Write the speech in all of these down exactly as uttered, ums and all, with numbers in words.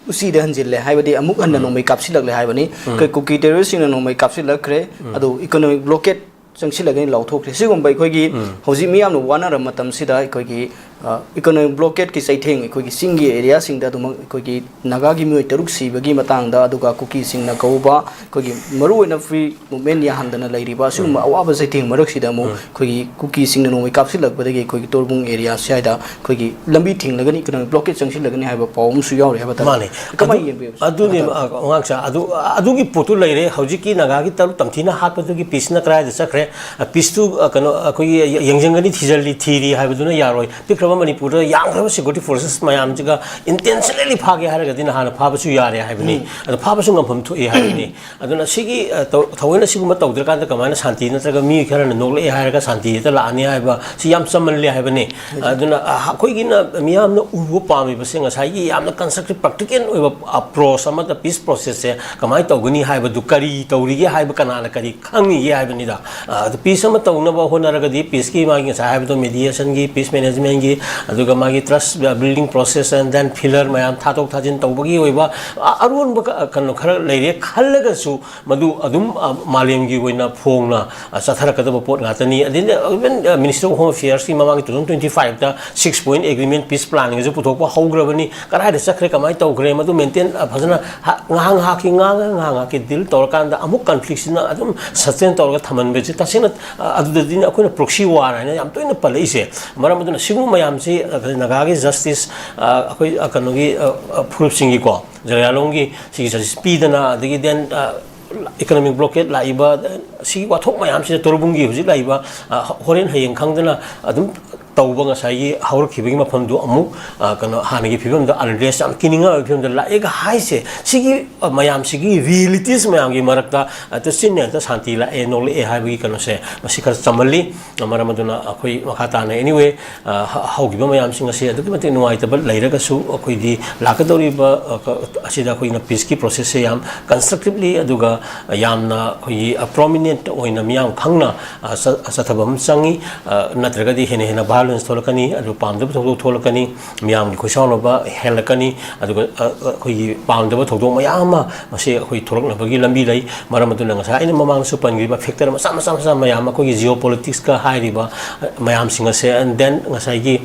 ꯎꯆꯤꯗ ꯍꯟꯖꯤꯜꯂꯦ ꯍꯥꯏꯕꯗꯤ ꯑꯃꯨꯛ ꯍꯟꯅ ꯅꯣꯡꯃꯩ ꯀꯥꯞꯁꯤꯜꯂꯛꯂꯦ ꯍꯥꯏꯕꯅꯤ꯫ ꯑꯩꯈꯣꯏ ꯀꯨꯀꯤ ꯇꯦꯔꯣꯔꯤꯁꯁꯤꯡꯅ ꯅꯣꯡꯃꯩ ꯀꯥꯞꯁꯤꯜꯂꯛꯈ꯭ꯔꯦ꯫ ꯑꯗꯨ ꯏꯀꯣꯅꯣꯃꯤꯛ ꯕ꯭ꯂꯣꯀꯦꯠ ꯆꯪꯁꯤꯜꯂꯒꯅꯤ ꯂꯥꯎꯊꯣꯛꯈ꯭ꯔꯦ꯫ ꯁꯤꯒꯨꯝꯕ ꯑꯩꯈꯣꯏꯒꯤ ꯍꯧꯖꯤꯛ ꯃꯤꯌꯥꯝꯅ ꯋꯥꯅꯔꯕ ꯃꯇꯝꯁꯤꯗ ꯑꯩꯈꯣꯏꯒꯤ ꯏꯀꯣꯅꯣꯃꯤꯛ ꯕ꯭ꯂꯣꯀꯦꯠꯀꯤ ꯆꯩꯊꯦꯡ ꯑꯩꯈꯣꯏꯒꯤ ꯆꯤꯡꯒꯤ ꯑꯦꯔꯤꯌꯥꯁꯤꯡꯗ ꯑꯗꯨꯃꯛ ꯑꯩꯈꯣꯏꯒꯤ ꯅꯥꯒꯥꯒꯤ ꯃꯤꯑꯣꯏ ꯇꯔꯨꯛ ꯁꯤꯕꯒꯤ ꯃꯇꯥꯡꯗ, ꯑꯗꯨꯒ ꯀꯨꯀꯤꯁꯤꯡꯅ ꯀꯧꯕ ꯑꯩꯈꯣꯏꯒꯤ ꯃꯔꯨꯑꯣꯏꯅ ꯐ꯭ꯔꯤ ꯃꯨꯞꯃꯦꯟ ꯌꯥꯍꯟꯗꯅ ꯂꯩꯔꯤꯕ ꯑꯁꯤꯒꯨꯝꯕ ꯑꯋꯥꯕ ꯆꯩꯊꯦꯡ ꯃꯔꯛꯁꯤꯗ ꯑꯃꯨꯛ ꯑꯩꯈꯣꯏꯒꯤ ꯀꯨꯀꯤꯁꯤꯡꯅ ꯅꯣꯡꯃꯩ ꯀꯥꯞꯁꯤꯜꯂꯛꯄꯗꯒꯤ ꯑꯩꯈꯣꯏꯒꯤ ꯇꯣꯔꯕꯨꯡ ꯑꯦꯔꯤꯌꯥ ꯁ꯭ꯋꯥꯏꯗ ꯑꯩꯈꯣꯏꯒꯤ ꯂꯝꯕꯤ ꯊꯤꯡꯂꯒꯅꯤ, ꯏꯀꯣꯅꯣꯃꯤꯛ ꯕ꯭ꯂꯣꯀꯦꯠ ꯆꯪꯁꯤꯜꯂꯒꯅꯤ ꯍꯥꯏꯕ ꯄꯥꯎ ꯑꯃꯁꯨ ꯌꯥꯎꯔꯤ ꯍꯥꯏꯕ ꯇꯥꯔꯦ꯫ ꯃꯥꯅꯦ꯫ ꯀꯃꯥꯏꯅ ꯑꯗꯨ-, ꯌꯦꯡꯕꯤꯕ? ꯑꯗꯨꯅꯦ, ꯑ, ꯑꯉꯥꯡꯁꯥ, ꯑꯗꯨ, ꯑꯗꯨꯒꯤ ꯄꯣꯠꯇꯨ ꯂꯩꯔꯦ꯫ ꯍꯧꯖꯤꯛꯀꯤ ꯅꯥꯒꯥꯒꯤ ꯇꯔꯨꯛ ꯇꯝꯊꯤꯅ ꯍꯥꯠꯄꯗꯨꯒꯤ ꯄꯤꯁꯅ ꯀꯗꯥꯏꯗ ꯆꯠꯈ꯭ꯔꯦ? ꯑ, ꯄꯤꯁꯇꯨ, ꯑ, ꯀꯩꯅꯣ, ꯑꯩꯈꯣꯏꯒꯤ ꯌꯦꯡꯁꯤꯟꯒꯅꯤ, ꯊꯤꯖꯤꯜꯂꯤ, ꯊꯤꯔꯤ ꯍꯥꯏꯕꯗꯨꯅ ꯌꯥꯔꯣꯏ꯫ ꯄꯤꯛꯈ꯭ꯔꯕ ꯃꯅꯤꯄꯨꯔꯗ ꯌꯥꯝꯈ꯭ꯔꯕ ꯁꯦꯀ꯭ꯌꯨꯔꯤꯇꯤ ꯐꯣꯔꯁꯦꯁ ꯃꯌꯥꯝꯁꯤꯒ ꯏꯟꯇꯦꯟꯁꯅꯦꯜꯂꯤ ꯐꯥꯒꯦ ꯍꯥꯏꯔꯒꯗꯤ ꯅꯍꯥꯟꯅ ꯐꯥꯕꯁꯨ ꯌꯥꯔꯦ ꯍꯥꯏꯕꯅꯤ꯫ ꯑꯗꯣ ꯐꯥꯕꯁꯨ ꯉꯝꯐꯝ ꯊꯣꯛꯏ ꯍꯥꯏꯕꯅꯤ꯫ ꯑꯗꯨꯅ ꯁꯤꯒꯤ, ꯑ, ꯇꯧ-, ꯊꯑꯣꯏꯅ ꯁꯤꯒꯨꯝꯕ ꯇꯧꯗ꯭ꯔꯀꯥꯟꯗ ꯀꯃꯥꯏꯅ ꯁꯥꯟꯇꯤ, ꯅꯠꯇ꯭ꯔꯒ ꯃꯤ ꯈꯔꯅ ꯅꯣꯛꯂꯛꯑꯦ ꯍꯥꯏꯔꯒ ꯁꯥꯟꯇꯤ ꯍꯦꯛꯇ ꯂꯥꯛꯑꯅꯤ ꯍꯥꯏꯕ ꯁꯤ ꯌꯥꯝ ꯆꯝꯃꯜꯂꯦ ꯍꯥꯏꯕꯅꯤ꯫ ꯑꯗꯨꯅ, ꯑ, ꯑꯩꯈꯣꯏꯒꯤꯅ ꯃꯤꯌꯥꯝꯅ ꯎꯕ ꯄꯥꯝꯃꯤꯕꯁꯦ ꯉꯁꯥꯏꯒꯤ ꯌꯥꯝꯅ ꯀꯟꯁꯇ꯭ꯔꯛꯇꯤꯞ, ꯄ꯭ꯔꯦꯛꯇꯤꯀꯦꯜ ꯑꯣꯏꯕ ꯑꯦꯄ꯭ꯔꯣꯁ ꯑꯃꯗ ꯄꯤꯁ ꯄ꯭ꯔꯣꯁꯦꯁꯁꯦ ꯀꯃꯥꯏꯅ ꯇꯧꯒꯅꯤ ꯍꯥꯏꯕꯗꯨ, ꯀꯔꯤ ꯇꯧꯔꯤꯒꯦ ꯍꯥꯏꯕ ꯀꯅꯥꯅ ꯀꯔꯤ ꯈꯪꯉꯤꯒꯦ ꯍꯥꯏꯕꯅꯤꯗ꯫ ꯑ, ꯑꯗꯨ ꯄꯤꯁ ꯑꯃ ꯇꯧꯅꯕ ꯍꯣꯠꯅꯔꯒꯗꯤ ꯄꯤꯁꯀꯤ ꯃꯥꯒꯤ ꯉꯁꯥꯏ ꯍꯥꯏꯕꯗꯣ ꯃꯦꯗꯤꯌꯦꯁꯟꯒꯤ, ꯄꯤꯁ ꯃꯦꯅꯦꯖꯃꯦꯟꯒꯤ, ꯑꯗꯨꯒ ꯃꯥꯒꯤ trust building process and then feeler ꯃꯌꯥꯝ ꯊꯥꯗꯣꯛ ꯊꯥꯖꯤꯟ ꯇꯧꯕꯒꯤ ꯑꯣꯏꯕ ꯑ-, ꯑꯔꯣꯟꯕ ꯀ-, ꯀꯩꯅꯣ ꯈꯔ ꯂꯩꯔꯦ ꯈꯜꯂꯒꯁꯨ ꯃꯗꯨ ꯑꯗꯨꯝ, ꯑ, ꯃꯥꯂꯦꯝꯒꯤ ꯑꯣꯏꯅ ꯐꯣꯡꯅ, ꯑ, ꯆꯠꯊꯔꯛꯀꯗꯕ ꯄꯣꯠ ꯉꯥꯛꯇꯅꯤ꯫ ꯑꯗꯩ even, ꯑ, Ministry of Home Affairsꯀꯤ ꯃꯃꯥꯡꯒꯤ two thousand twenty fiveꯇ six point agreement peace planꯒꯁꯨ ꯄꯨꯊꯣꯛꯄ ꯍꯧꯈ꯭ꯔꯕꯅꯤ꯫ ꯀꯗꯥꯏꯗ ꯆꯠꯈ꯭ꯔꯦ, ꯀꯃꯥꯏꯅ ꯇꯧꯈ꯭ꯔꯦ, ꯃꯗꯨ ꯃꯦꯟꯇꯦꯟ, ꯑ, ꯐꯖꯅ ꯍ-, ꯉꯥꯏꯍꯥꯛ ꯉꯥꯏꯍꯥꯛꯀꯤ, ꯉꯥꯏꯍꯥꯛ ꯉꯥꯏꯍꯥꯛꯀꯤ ꯗꯤꯜ ꯇꯧꯔꯀꯥꯟꯗ ꯑꯃꯨꯛ ꯀꯟꯐ꯭ꯂꯤꯛꯁꯤꯅ ꯑꯗꯨꯝ ꯁꯁꯇꯦꯟ ꯇꯧꯔꯒ ꯊꯝꯍꯟꯕꯁꯦ ꯇꯁꯦꯡꯅ, ꯑ, ꯑꯗꯨꯗꯗꯤꯅꯦ ꯑꯩꯈꯣꯏꯅ ꯄ꯭ꯔꯣꯛꯁꯤ ꯋꯥꯔ ꯍꯥꯏꯅ ꯌꯥꯝ ꯇꯣꯏꯅ ꯄꯜꯂꯛꯏꯁꯦ꯫ ꯃꯔꯝ ꯑꯗꯨꯅ ꯁꯤꯒꯨꯝꯕ ꯃꯌꯥꯝꯁꯤ, ꯑ, ꯅꯥꯒꯥꯒꯤ ꯖꯁꯇꯤꯁ, ꯑ, ꯑꯩꯈꯣꯏ, ꯑ, ꯀꯩꯅꯣꯒꯤ, ꯑ, ꯑ, ꯐꯨꯔꯨꯞꯁꯤꯡꯒꯤꯀꯣ, ꯖꯒ꯭ꯌꯥꯂꯣꯡꯒꯤ ꯁꯤꯒꯤ ꯖꯁꯇꯤꯁ ꯄꯤꯗꯅ, ꯑꯗꯒꯤ then, ꯑ, ꯏꯀꯣꯅꯣꯃꯤꯛ ꯕ꯭ꯂꯣꯀꯦꯠ ꯂꯥꯛꯏꯕ, ꯁꯤꯒꯤ ꯋꯥꯊꯣꯛ ꯃꯌꯥꯝꯁꯤꯗ ꯇꯣꯔꯕꯨꯡꯒꯤ ꯍꯧꯖꯤꯛ ꯂꯥꯛꯏꯕ, ꯑ, ꯍꯣꯔꯦꯟ ꯍꯌꯦꯡ ꯈꯪꯗꯅ ꯑꯗꯨꯝ ꯇꯧꯕ ꯉꯁꯥꯏꯒꯤ ꯍꯧꯔꯛꯈꯤꯕꯒꯤ ꯃꯐꯝꯗꯨ ꯑꯃꯨꯛ, ꯑ, ꯀꯩꯅꯣ, ꯍꯥꯟꯅꯒꯤ ꯐꯤꯕꯝꯗ ꯑꯟꯔꯦꯁ ꯌꯥꯝ ꯀꯤꯅꯤꯡꯉꯥꯏ ꯑꯣꯏꯕ ꯐꯤꯕꯝꯗ ꯂꯥꯛꯑꯦꯒ ꯍꯥꯏꯁꯦ, ꯁꯤꯒꯤ, ꯑ, ꯃꯌꯥꯝꯁꯤꯒꯤ ꯔꯤꯌꯦꯂꯤꯇꯤꯁ ꯃꯌꯥꯝꯒꯤ ꯃꯔꯛꯇ, ꯑ, ꯇꯁꯦꯡꯅ ꯍꯦꯛꯇ ꯁꯥꯟꯇꯤ ꯂꯥꯛꯑꯦ, ꯅꯣꯛꯂꯛꯑꯦ ꯍꯥꯏꯕꯒꯤ ꯀꯩꯅꯣꯁꯦ, ꯃꯁꯤ ꯈꯔ ꯆꯝꯃꯜꯂꯤ꯫ ꯑ, ꯃꯔꯝ ꯑꯗꯨꯅ ꯑꯩꯈꯣꯏ ꯃꯈꯥ ꯇꯥꯅ, anyway, ꯑ, ꯍ-, ꯍꯧꯈꯤꯕ ꯃꯌꯥꯝꯁꯤꯡ ꯑꯁꯤ ꯑꯗꯨꯛꯀꯤ ꯃꯇꯤꯛ ꯅꯨꯡꯉꯥꯏꯇꯕ ꯂꯩꯔꯒꯁꯨ, ꯑꯩꯈꯣꯏꯗꯤ ꯂꯥꯛꯀꯗꯧꯔꯤꯕ, ꯑ, ꯀ-, ꯑꯁꯤꯗ ꯑꯩꯈꯣꯏꯅ ꯄꯤꯁꯀꯤ ꯄ꯭ꯔꯣꯁꯦꯁꯁꯦ ꯌꯥꯝ ꯀꯟꯁꯇ꯭ꯔꯛꯇꯤꯞꯂꯤ ꯑꯗꯨꯒ ꯌꯥꯝꯅ ꯑꯩꯈꯣꯏꯒꯤ, ꯑ, ꯄ꯭ꯔꯣꯃꯤꯅꯦꯟꯠ ꯑꯣꯏꯅ ꯃꯤꯌꯥꯝ ꯈꯪꯅ, ꯑ, ꯆ-, ꯆꯠꯊꯕ ꯑꯃ ꯆꯪꯉꯤ꯫ ꯑ, ꯅꯠꯇ꯭ꯔꯒꯗꯤ ꯍꯦꯟꯅ ꯍꯦꯟꯅ ꯚꯥꯔ ꯊꯣꯛꯂꯛꯀꯅꯤ, ꯑꯗꯨꯒ ꯄꯥꯝꯗꯕ ꯊꯧꯗꯣꯛ ꯊꯣꯛꯂꯛꯀꯅꯤ, ꯃꯤꯌꯥꯝꯒꯤ ꯈꯣꯏꯁꯥꯎꯅꯕ ꯍꯦꯜꯂꯛꯀꯅꯤ꯫ ꯑꯗꯨꯒ ꯑꯩꯈꯣꯏꯒꯤ ꯄꯥꯝꯗꯕ ꯊꯧꯗꯣꯛ ꯃꯌꯥꯝ ꯑꯃ ꯃꯁꯤ ꯑꯩꯈꯣꯏ ꯊꯣꯛꯂꯛꯅꯕꯒꯤ ꯂꯝꯕꯤ ꯂꯩ꯫ ꯃꯔꯝ ꯑꯗꯨꯅ ꯉꯁꯥꯏ ꯑꯩꯅ ꯃꯃꯥꯡꯗꯁꯨ ꯄꯟꯈ꯭ꯔꯤꯕ ꯐꯦꯛꯇꯔ ꯃꯆꯥ ꯃꯆꯥ ꯃꯆꯥ ꯃꯌꯥꯝ, ꯑꯩꯈꯣꯏꯒꯤ ꯖꯤꯑꯣ ꯄꯣꯂꯤꯇꯤꯛꯁꯀ ꯍꯥꯏꯔꯤꯕ ꯃꯌꯥꯝꯁꯤꯡ ꯑꯁꯦ, and then ꯉꯁꯥꯏꯒꯤ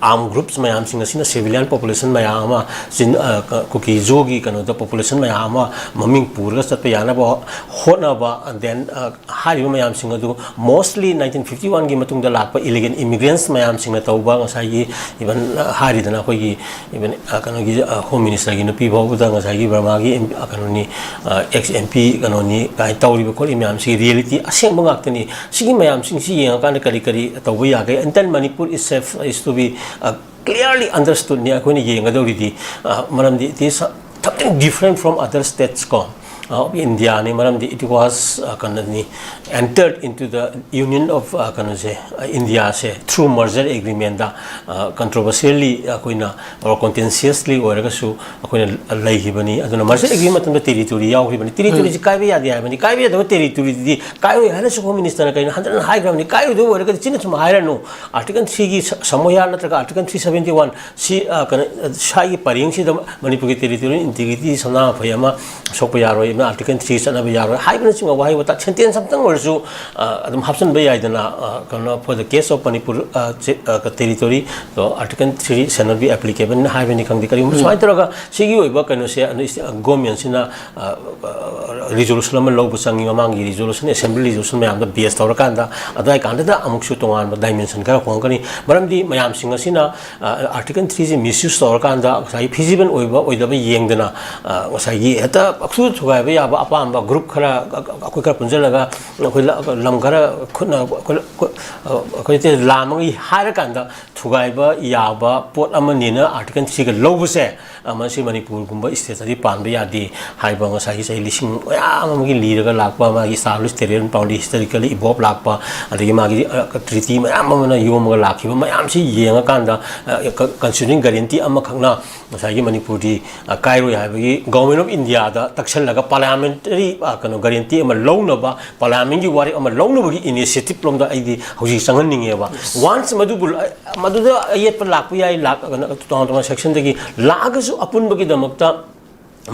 ꯑꯥꯔꯝ ꯒ꯭ꯔꯨꯞꯁ ꯃꯌꯥꯝꯁꯤꯡ ꯑꯁꯤꯅ ꯁꯤꯚꯤꯂꯤꯌꯟ ꯄꯣꯄꯨꯂꯦꯁꯟ ꯃꯌꯥꯝ ꯑꯃ ꯆꯤꯟ-, ꯑ, ꯀ-, ꯀꯨꯀꯤ ꯖꯣꯒꯤ ꯀꯩꯅꯣꯗ ꯄꯣꯄꯨꯂꯦꯁꯟ ꯃꯌꯥꯝ ꯑꯃ ꯃꯃꯤꯡ ꯄꯨꯔꯒ ꯆꯠꯄ ꯌꯥꯅꯕ ꯍꯣꯠꯅꯕ, and then, ꯑ, ꯍꯥꯏꯔꯤꯕ ꯃꯌꯥꯝꯁꯤꯡ ꯑꯗꯨ mostly nineteen fifty one ꯒꯤ ꯃꯇꯨꯡꯗ ꯂꯥꯛꯄ ꯏꯂꯤꯒꯦꯟ ꯏꯃꯤꯒ꯭ꯔꯦꯟꯁ ꯃꯌꯥꯝꯁꯤꯡꯅ ꯇꯧꯕ, ꯉꯁꯥꯏꯒꯤ even, ꯑ, ꯍꯥꯏꯔꯤꯗꯅ ꯑꯩꯈꯣꯏꯒꯤ even, ꯑ, ꯀꯩꯅꯣꯒꯤ, ꯑ, ꯍꯣꯝ ꯃꯤꯅꯤꯁꯇꯔꯒꯤ ꯅꯨꯄꯤ ꯐꯥꯎꯕꯗ ꯉꯁꯥꯏꯒꯤ ꯕꯔꯃꯥꯒꯤ ꯑꯦꯝ-, ꯑ, ꯀꯩꯅꯣꯅꯤ, ꯑ, ꯑꯦꯛꯁ ꯑꯦꯝ ꯄꯤ ꯀꯩꯅꯣꯅꯤ ꯀꯥꯏꯅ ꯇꯧꯔꯤꯕ ꯈꯣꯠꯂꯤꯕ ꯃꯌꯥꯝꯁꯤꯒꯤ ꯔꯤꯌꯦꯂꯤꯇꯤ ꯑꯁꯦꯡꯕ ꯉꯥꯛꯇꯅꯤ꯫ ꯁꯤꯒꯤ ꯃꯌꯥꯝꯁꯤꯡꯁꯤ ꯌꯦꯡꯉꯀꯥꯟꯗ ꯀꯔꯤ ꯀꯔꯤ ꯇꯧꯕ ꯌꯥꯒꯦ? And then Manipur is safe, is to be, ꯑ, clearly understood ꯅꯤ ꯑꯩꯈꯣꯏꯅ ꯌꯦꯡꯒꯗꯧꯔꯤꯗꯤ꯫ ꯑ, ꯃꯔꯝꯗꯤ it is something different from other states ꯀꯣ, ꯑ, of India ꯅꯤ꯫ ꯃꯔꯝꯗꯤ it was, ꯑ, ꯀꯩꯅꯣꯅꯤ, entered into the union of, ꯑ, ꯀꯩꯅꯣꯁꯦ, ꯑ, India ꯁꯦ through merger agreement ꯗ, ꯑ, controversially ꯑꯩꯈꯣꯏꯅ or contentiously ꯑꯣꯏꯔꯒꯁꯨ ꯑꯩꯈꯣꯏꯅ ꯂꯩꯈꯤꯕꯅꯤ꯫ ꯑꯗꯨꯅ merger agreement ꯃꯇꯝꯗ territory ꯌꯥꯎꯈꯤꯕꯅꯤ꯫ Territory ꯁꯤ ꯀꯥꯏꯕ ꯌꯥꯗꯦ ꯍꯥꯏꯕꯅꯤ꯫ ꯀꯥꯏꯕ ꯌꯥꯗꯕ territory ꯗꯨꯗꯤ ꯀꯥꯏꯔꯣꯏ ꯍꯥꯏꯅꯁꯨ ꯍꯣꯝ ꯃꯤꯅꯤꯁꯇꯔꯅ ꯀꯩꯅꯣ ꯍꯟꯖꯤꯟ ꯍꯟꯖꯤꯟ ꯍꯥꯏꯈ꯭ꯔꯕꯅꯤ꯫ ꯀꯥꯏꯔꯣꯏꯗꯕ ꯑꯣꯏꯔꯒꯗꯤ ꯆꯤꯟꯅ ꯁꯨꯝ ꯍꯥꯏꯔꯅꯨ꯫ Article three ꯒꯤ ꯁ-, ꯁꯃꯣꯌꯥ ꯅꯠꯇ꯭ꯔꯒ Article three seventy one ꯁꯤ, ꯑ, ꯀꯩꯅꯣ, ꯑ, ꯁ꯭ꯋꯥꯏꯒꯤ ꯄꯔꯦꯡꯁꯤꯗ ꯃꯅꯤꯄꯨꯔꯒꯤ territorial integrity ꯁꯅꯥ ꯃꯈꯣꯏ ꯑꯃ ꯁꯣꯛꯄ ꯌꯥꯔꯣꯏ, ꯑꯗꯨꯅ Article three ꯆꯠꯅꯕ ꯌꯥꯔꯣꯏ ꯍꯥꯏꯕꯅꯆꯤꯡꯕ ꯋꯥꯍꯩ ꯋꯥꯇꯥ sentence ꯑꯝꯇꯪ ꯑꯣꯏꯔꯁꯨ, ꯑ, ꯑꯗꯨꯝ ꯍꯥꯞꯆꯤꯟꯕ ꯌꯥꯏꯗꯅ꯫ ꯑ, ꯀꯩꯅꯣ, for the case of Manipur, ꯑ, ꯆꯦ-, ꯑ, territory, ꯑꯗꯣ Article three shall not be applicable ꯍꯥꯏꯕꯅꯤ ꯈꯪꯗꯦ, ꯀꯔꯤꯒꯨꯝꯕ ꯁꯨꯃꯥꯏꯅ ꯇꯧꯔꯒ ꯁꯤꯒꯤ ꯑꯣꯏꯕ ꯀꯩꯅꯣꯁꯦ, ꯑꯗꯨ ꯏꯁ-, ꯒꯣꯔꯃꯦꯟꯁꯤꯅ, ꯑ, ꯑ, ꯔꯤꯖꯣꯂꯨꯁꯟ ꯑꯃ ꯂꯧꯕ ꯆꯪꯉꯤ꯫ ꯃꯃꯥꯡꯒꯤ ꯔꯤꯖꯣꯂꯨꯁꯟ, ꯑꯦꯁꯦꯝꯕ꯭ꯂꯤ ꯔꯤꯖꯣꯂꯨꯁꯟ ꯃꯌꯥꯝꯗ ꯕꯦꯁ ꯇꯧꯔꯀꯥꯟꯗ, ꯑꯗꯨꯋꯥꯏ ꯀꯥꯟꯗꯗ ꯑꯃꯨꯛꯁꯨ ꯇꯣꯉꯥꯟꯕ ꯗꯥꯏꯃꯦꯟꯁꯟ ꯈꯔ ꯍꯣꯡꯉꯛꯀꯅꯤ꯫ ꯃꯔꯝꯗꯤ ꯃꯌꯥꯝꯁꯤꯡ ꯑꯁꯤꯅ, ꯑ, Article three ꯁꯤ ꯃꯤꯁꯌꯨꯁ ꯇꯧꯔꯀꯥꯟꯗ ꯉꯁꯥꯏꯒꯤ feasible ꯑꯣꯏꯕ ꯑꯣꯏꯗꯕ ꯌꯦꯡꯗꯅ, ꯑ, ꯉꯁꯥꯏꯒꯤ ꯍꯦꯛꯇ ꯄꯥꯛꯊꯨ ꯊꯨꯒꯥꯏꯕ ꯌꯥꯕ ꯑꯄꯥꯝꯕ ꯒ꯭ꯔꯨꯞ ꯈꯔ, ꯑ, ꯑ, ꯑꯩꯈꯣꯏ ꯈꯔ ꯄꯨꯟꯁꯤꯜꯂꯒ ꯑꯩꯈꯣꯏ ꯂ-, ꯂꯝ ꯈꯔ ꯈꯨꯠꯅ ꯑꯩꯈꯣꯏ, ꯑꯩꯈꯣꯏ, ꯑ, ꯑꯩꯈꯣꯏ ꯂꯥꯝꯃꯒ ꯍꯥꯏꯔꯀꯥꯟꯗ ꯊꯨꯒꯥꯏꯕ ꯌꯥꯕ ꯄꯣꯠ ꯑꯃꯅꯤꯅ Article three ꯒ ꯂꯧꯕꯁꯦ, ꯑ, ꯃꯁꯤ ꯃꯅꯤꯄꯨꯔꯒꯨꯝꯕ ꯁ꯭ꯇꯦꯠꯇꯗꯤ ꯄꯥꯟꯕ ꯌꯥꯗꯦ ꯍꯥꯏꯕ ꯉꯁꯥꯏꯒꯤ ꯆꯍꯤ ꯂꯤꯁꯤꯡ ꯃꯌꯥꯝ ꯑꯃꯒꯤ ꯂꯤꯔꯒ ꯂꯥꯛꯄ, ꯃꯥꯒꯤ established territorial boundary historically evolve ꯂꯥꯛꯄ, ꯑꯗꯒꯤ ꯃꯥꯒꯤ, ꯑ, treaty ꯃꯌꯥꯝ ꯑꯃꯅ ꯌꯣꯝꯃꯒ ꯂꯥꯛꯈꯤꯕ ꯃꯌꯥꯝꯁꯤ ꯌꯦꯡꯉꯀꯥꯟꯗ, ꯑ, ꯀ-, constitutional guarantee ꯑꯃꯈꯛꯅ ꯉꯁꯥꯏꯒꯤ ꯃꯅꯤꯄꯨꯔꯗꯤ, ꯑ, ꯀꯥꯏꯔꯣꯏ ꯍꯥꯏꯕꯒꯤ Government of India ꯗ ꯇꯛꯁꯜꯂꯒ ꯄꯥꯔꯂꯤꯌꯥꯃꯦꯟꯇꯔꯤ ꯀꯩꯅꯣ ꯒꯥꯔꯦꯟꯇꯤ ꯑꯃ ꯂꯧꯅꯕ, ꯄꯥꯔꯂꯤꯌꯥꯃꯦꯟꯒꯤ ꯋꯥꯔꯦꯞ ꯑꯃ ꯂꯧꯅꯕꯒꯤ ꯏꯅꯤꯁꯤꯌꯦꯇꯤꯞ ꯂꯣꯝꯗ ꯑꯩꯗꯤ ꯍꯧꯖꯤꯛ ꯆꯪꯍꯟꯅꯤꯡꯉꯦꯕ꯫ ꯋꯥꯟꯁ ꯃꯗꯨꯕꯨ ꯃꯗꯨꯗ ꯑꯌꯦꯠꯄ ꯂꯥꯛꯄ ꯌꯥꯏ, ꯇꯣꯉꯥꯟ ꯇꯣꯉꯥꯟꯕ ꯁꯦꯛꯁꯟꯗꯒꯤ ꯂꯥꯛꯑꯒꯁꯨ ꯑꯄꯨꯟꯕꯒꯤꯗꯃꯛꯇ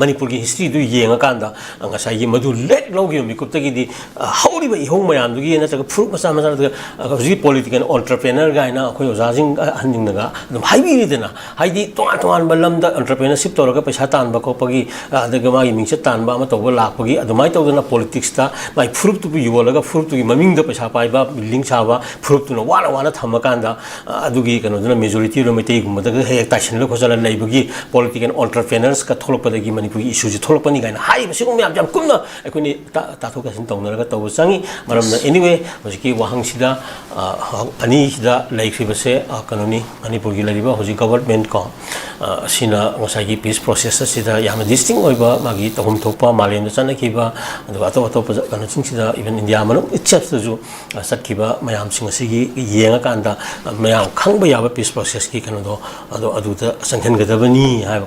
ꯃꯅꯤꯄꯨꯔꯒꯤ ꯍꯤꯁꯇ꯭ꯔꯤꯗꯨ ꯌꯦꯡꯉꯀꯥꯟꯗ ꯉꯁꯥꯏꯒꯤ ꯃꯗꯨ ꯂꯦꯛ ꯂꯧꯈꯤꯕ ꯃꯤꯀꯨꯞꯇꯒꯤꯗꯤ ꯍꯧꯔꯤꯕ ꯏꯍꯧ ꯃꯌꯥꯝꯗꯨꯒꯤ ꯅꯠꯇ꯭ꯔꯒ ꯐꯨꯔꯨꯞ ꯃꯆꯥ ꯃꯆꯥ, ꯅꯠꯇ꯭ꯔꯒ ꯍꯧꯖꯤꯛꯀꯤ ꯄꯣꯂꯤꯇꯤꯀꯦꯜ ꯑꯣꯟꯇꯔꯄ꯭ꯔꯦꯅꯔ ꯀꯥꯏꯅ ꯑꯩꯈꯣꯏ ꯑꯣꯖꯥꯁꯤꯡ ꯑꯍꯟꯁꯤꯡꯅꯒ ꯑꯗꯨꯝ ꯍꯥꯏꯕꯤꯔꯤꯗꯅ, ꯍꯥꯏꯗꯤ ꯇꯣꯉꯥꯟ ꯇꯣꯉꯥꯟꯕ ꯂꯝꯗ ꯑꯣꯟꯇꯔꯄ꯭ꯔꯦꯅꯔꯁꯤꯞ ꯇꯧꯔꯒ ꯄꯩꯁꯥ ꯇꯥꯟꯕ ꯈꯣꯠꯄꯒꯤ, ꯑꯗꯨꯒ ꯃꯥꯒꯤ ꯃꯤꯡꯆꯠ ꯇꯥꯟꯕ ꯑꯃ ꯇꯧꯕ ꯂꯥꯛꯄꯒꯤ, ꯑꯗꯨꯃꯥꯏꯅ ꯇꯧꯗꯅ ꯄꯣꯂꯤꯇꯤꯛꯁꯇ ꯃꯥꯏ ꯐꯨꯔꯨꯞꯇꯨꯕꯨ ꯌꯣꯜꯂꯒ ꯐꯨꯔꯨꯞꯇꯨꯒꯤ ꯃꯃꯤꯡꯗ ꯄꯩꯁꯥ ꯄꯥꯏꯕ, ꯕꯤꯜꯗꯤꯡ ꯁꯥꯕ ꯐꯨꯔꯨꯞꯇꯨꯅ ꯋꯥꯅ ꯋꯥꯅ ꯊꯝꯃꯀꯥꯟꯗ, ꯑꯗꯨꯒꯤ ꯀꯩꯅꯣꯗꯨꯅ ꯃꯦꯖꯣꯔꯤꯇꯤ ꯑꯣꯏꯕ ꯃꯩꯇꯩꯒꯨꯝꯕꯗꯒ ꯍꯦꯛ ꯍꯦꯛ ꯇꯥꯏꯁꯤꯜꯂ ꯈꯣꯠꯆꯜꯂ ꯂꯩꯕꯒꯤ ꯄꯣꯂꯤꯇꯤꯀꯦꯜ ꯑꯣꯟꯇꯔꯄ꯭ꯔꯦꯅꯔꯁꯀ ꯊꯣꯛꯂꯛꯄꯗꯒꯤ ꯃꯅꯤꯄꯨꯔꯒꯤ ꯏꯁꯨꯁꯤ ꯊꯣꯛꯂꯛꯄꯅꯤ ꯀꯥꯏꯅ ꯍꯥꯏꯔꯤꯕ ꯁꯤꯒꯨꯝꯕ ꯃꯌꯥꯝꯁꯦ ꯌꯥꯝ ꯀꯨꯞꯅ ꯑꯩꯈꯣꯏꯅ ꯇꯥ-, ꯇꯥꯊꯣꯛ ꯇꯥꯁꯤꯟ ꯇꯧꯅꯔꯒ ꯇꯧꯕ ꯆꯪꯉꯤ꯫ ꯃꯔꯝꯅ, ꯑꯦꯅꯤꯋꯦ, ꯍꯧꯖꯤꯛꯀꯤ ꯋꯥꯍꯪꯁꯤꯗ, ꯑ, ꯑꯅꯤꯁꯤꯗ ꯂꯩꯈ꯭ꯔꯤꯕꯁꯦ, ꯑ, ꯀꯩꯅꯣꯅꯤ, ꯃꯅꯤꯄꯨꯔꯒꯤ ꯂꯩꯔꯤꯕ ꯍꯧꯖꯤꯛ ꯒꯕꯔꯃꯦꯟ ꯀꯣ, ꯑ, ꯑꯁꯤꯅ ꯉꯁꯥꯏꯒꯤ ꯄꯤꯁ ꯄ꯭ꯔꯣꯁꯦꯁ ꯑꯁꯤꯗ ꯌꯥꯝꯅ ꯗꯤꯁꯇꯤꯡ ꯑꯣꯏꯕ ꯃꯥꯒꯤ ꯇꯧꯐꯝ ꯊꯣꯛꯄ ꯃꯥꯂꯦꯝꯗ ꯆꯠꯅꯈꯤꯕ, ꯑꯗꯨꯒ ꯑꯇꯣꯞ ꯑꯇꯣꯞꯄ ꯀꯩꯅꯣꯁꯤꯡꯁꯤꯗ, ꯏꯚꯟ ꯏꯟꯗꯤꯌꯥ ꯃꯅꯨꯡ ꯏꯠꯁꯦꯜꯐꯇꯁꯨ, ꯑ, ꯆꯠꯈꯤꯕ ꯃꯌꯥꯝꯁꯤꯡ ꯑꯁꯤꯒꯤ ꯌꯦꯡꯉꯀꯥꯟꯗ, ꯑ, ꯃꯌꯥꯝ ꯈꯪꯕ ꯌꯥꯕ ꯄꯤꯁ ꯄ꯭ꯔꯣꯁꯦꯁꯀꯤ ꯀꯩꯅꯣꯗꯣ, ꯑꯗꯣ ꯑꯗꯨꯗ ꯆꯪꯍꯟꯒꯗꯕꯅꯤ ꯍꯥꯏꯕ